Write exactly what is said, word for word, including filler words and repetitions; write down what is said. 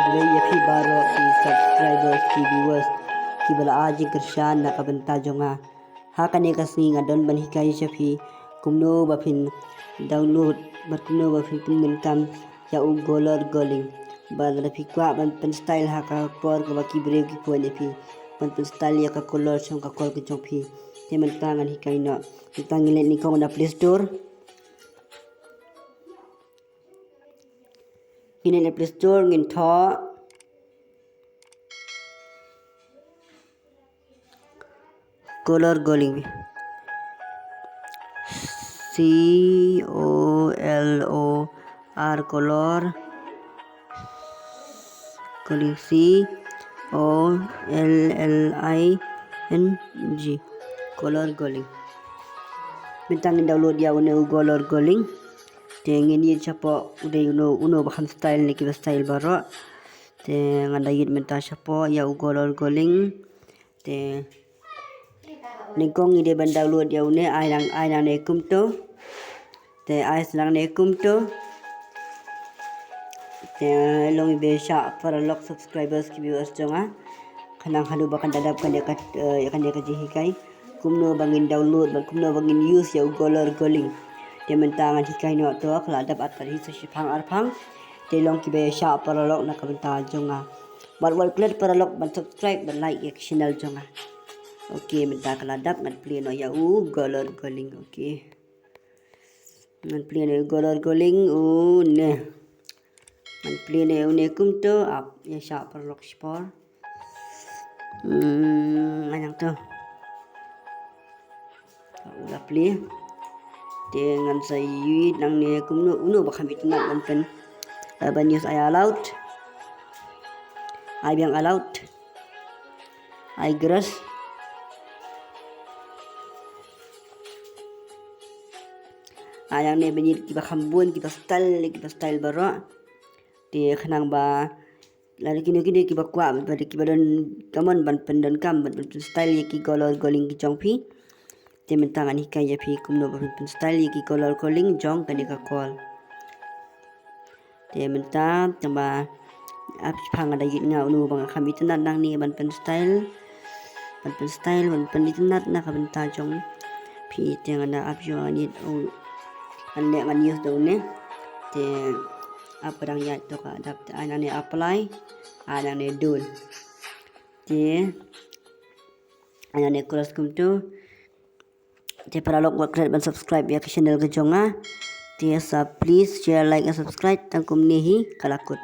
Khublei ïa phi baroh ki subscribers, ki viewers kiba la ai jingkyrshan na ka bynta jong nga. Ha kane ka sngi nga don ban hikai sha phi kumno ba phin download bad kumno ba phin pyndonkam ïa u Golor Goling. Bad lada phi kwah ban pynstyle ha ka por kaba ki briew ki poi ïa phi, ban pynstyle ïa ka color jong ka call ka jong phi, te mynta ngan hikai noh. Mynta ngin leit nyngkong na Play Store. Ngin leit na Play Store, ngin thoh Golor Goling. C O L O R, Golor Goling, C O L L I N G, Golor Goling. Mynta ngin download ïa une u Golor Goling. Te ngin ïa shapoh u dei uno, uno ba kham style ne kiba style baroh. Te ngan da ïa mynta shapoh ïa u Golor Goling. Te nyngkong ngi dei ban download ïa une, ai nang, ai nangne kumto. Te ai nangne kumto. Te long iba shah paralok subscribers ki viewers jong nga. Khnang haduh ba kan da dap kane ka, eh, kane ka jinghikai kumno ba ngin download bad kumno ba ngin use ïa u Golor Goling. Te mynta ngan hikai noh to, ka la dap artat hi sa shiphang arphang. Te long kiba shah paralok na ka bynta jong nga. Bad wat klet paralok ban subscribe bad like ïa ka channel jong nga. Okay, mynta ka la dap, ngan plie noh ïa u Golor Goling. Okay. Ngan plie noh ïa u Golor Goling une. Ngan plie noh ïa une kumto, ap ïa shah paralok shipor. Hmm, ngan ïa to. U la plie. Te ngan sa ïohi nangne kumno, uno ba kham itynnad ban pyn, eh, ban use, ai allowed. Ai biang allowed. Ai grace. Ai nangne ba ngi kiba kham bun, kiba style, kiba style baroh. Te khnang ba lada kino kino kiba kwah, ba kiba don ka mon ban pyndonkam, ban pynstyle ïa ki Golor Goling ki jong phi. Te mynta ngan hikai ïa phi kumno ba phin pynstyle ïa ki Golor Goling jong kane ka call. Te mynta tang ba ap shiphang, nga da ïit nga uno ba nga kham itynnad nangne ban pynstyle. Ban pynstyle, ban pynitynnad na ka bynta jong phi. Te nga da ap shuwa, nga ïit u, ngan leh, ngan use da une. Te ap ka dang ïaid to ka dap, te ai nangne apply, ai nangne done. Te ai nangne close kumto. Te paralok wat klet ban subscribe ïa ka channel ka jong nga. Te sa please share, like and subscribe tang kumne hi, ka la kut.